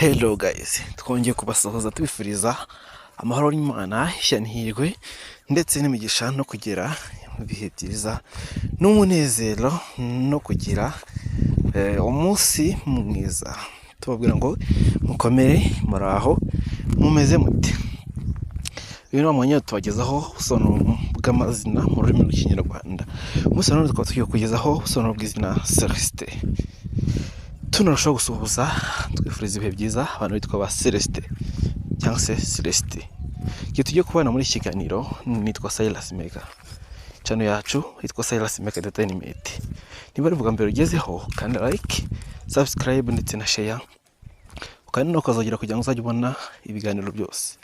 Hello guys, twongeye kubasuhuza tubifuriza amahoro y'Imana, ishya n'ihirwe ndetse n'imigisha no kugera mu bihe byiza n'umunezero no kugira umunsi mwiza. Tubabwira ngo mukomere, muraho, mumeze mute? Uyu ni wa mwanya tubagezaho ubusobanuro bw'amazina mu rurimi rw'Ikinyarwanda. Umunsi wa none tukaba tugiye kukugezaho ubusobanuro bw'izina Celestin. Tunarushaho gusuhuza twifuriza ibihe byiza abantu bitwa ba Celestin cyangwa se Celestin. Igihe tugiye kubana muri iki kiganiro nitwa Silas Mega. Channel yacu yitwa Silas Mega Entertainment. Niba ari ubwa mbere ugezeho, kanda like, subscribe ndetse na share. Ukandi no ukazogera kugira ngo uzajye ubona ibiganiro byose.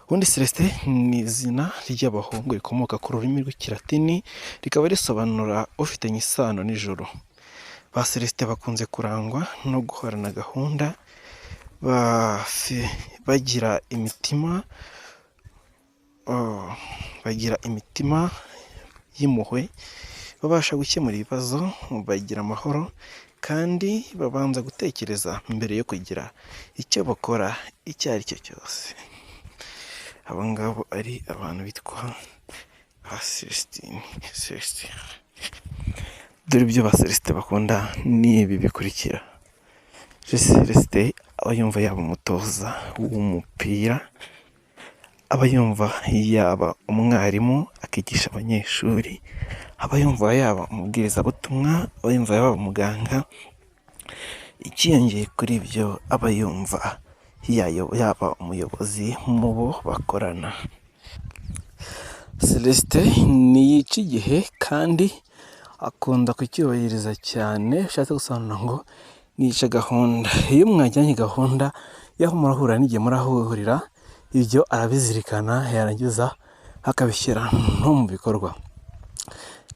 Ubundi Celestin ni izina ry'abahungu rikomoka ku rurimi rw'Ikilatini, rikaba risobanura ufitanye isano n'ijuru. Ba Celestin bakunze kurangwa no guhorana gahunda, bagira imitima y'impuhwe, babasha gukemura ibibazo, bagira amahoro kandi babanza gutekereza mbere yo kugira icyo bakora icyo ari cyo cyose. Abo ngabo ari abantu bitwa ba Celestin. Celestin. Dore ibyo ba Celestin bakunda ni ibi bikurikira. Celestin aba yumva yaba umutoza w'umupira, aba yumva yaba umwarimu akigisha abanyeshuri, aba yumva yaba umubwirizabutumwa, aba yumva yaba umuganga, ikiyongeye kuri ibyo aba yumva yaba umuyobozi mu bo bakorana. Celestin ntiyica igihe kandi akunda kucyubahiriza cyane, bishatse gusobanura ngo ntiyica gahunda. Iyo mwajyanye gahunda y'aho murahurira n'igihe murahurira, ibyo arabizirikana yarangiza akabishyira no mu bikorwa.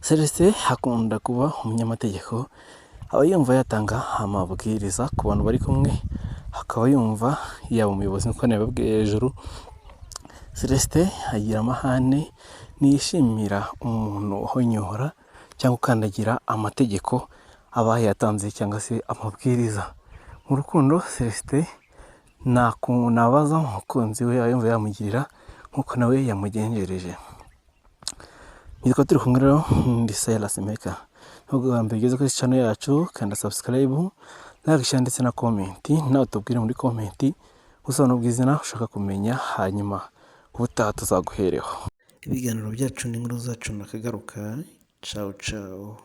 Celestin akunda kuba umunyamategeko, aba yumva yatanga amabwiriza ku bantu bari kumwe, akaba yumva yaba umuyobozi nk'uko nabibabwiye hejuru. Celestin agira amahane, ntiyishimira umuntu uhonyora cyangwa ukandagira amategeko aba yatanze cyangwa se amabwiriza. Mu rukundo, Celestin ntabaza umukunzi we aba yumva yamugirira nk'uko nawe yamugenjereje. Nitwa turi kumwe rero, ndi Silas Maker. Nubwo bwa mbere ugeze kuri channel yacu, kanda subscribe, like, share ndetse na comment. Nawe tubwire muri comment ubusobanuro bw'izina ushaka kumenya, hanyuma ubutaha tuzaguhereho. Ibiganiro byacu n'inkuru zacu nakagaruka. Ciao ciao.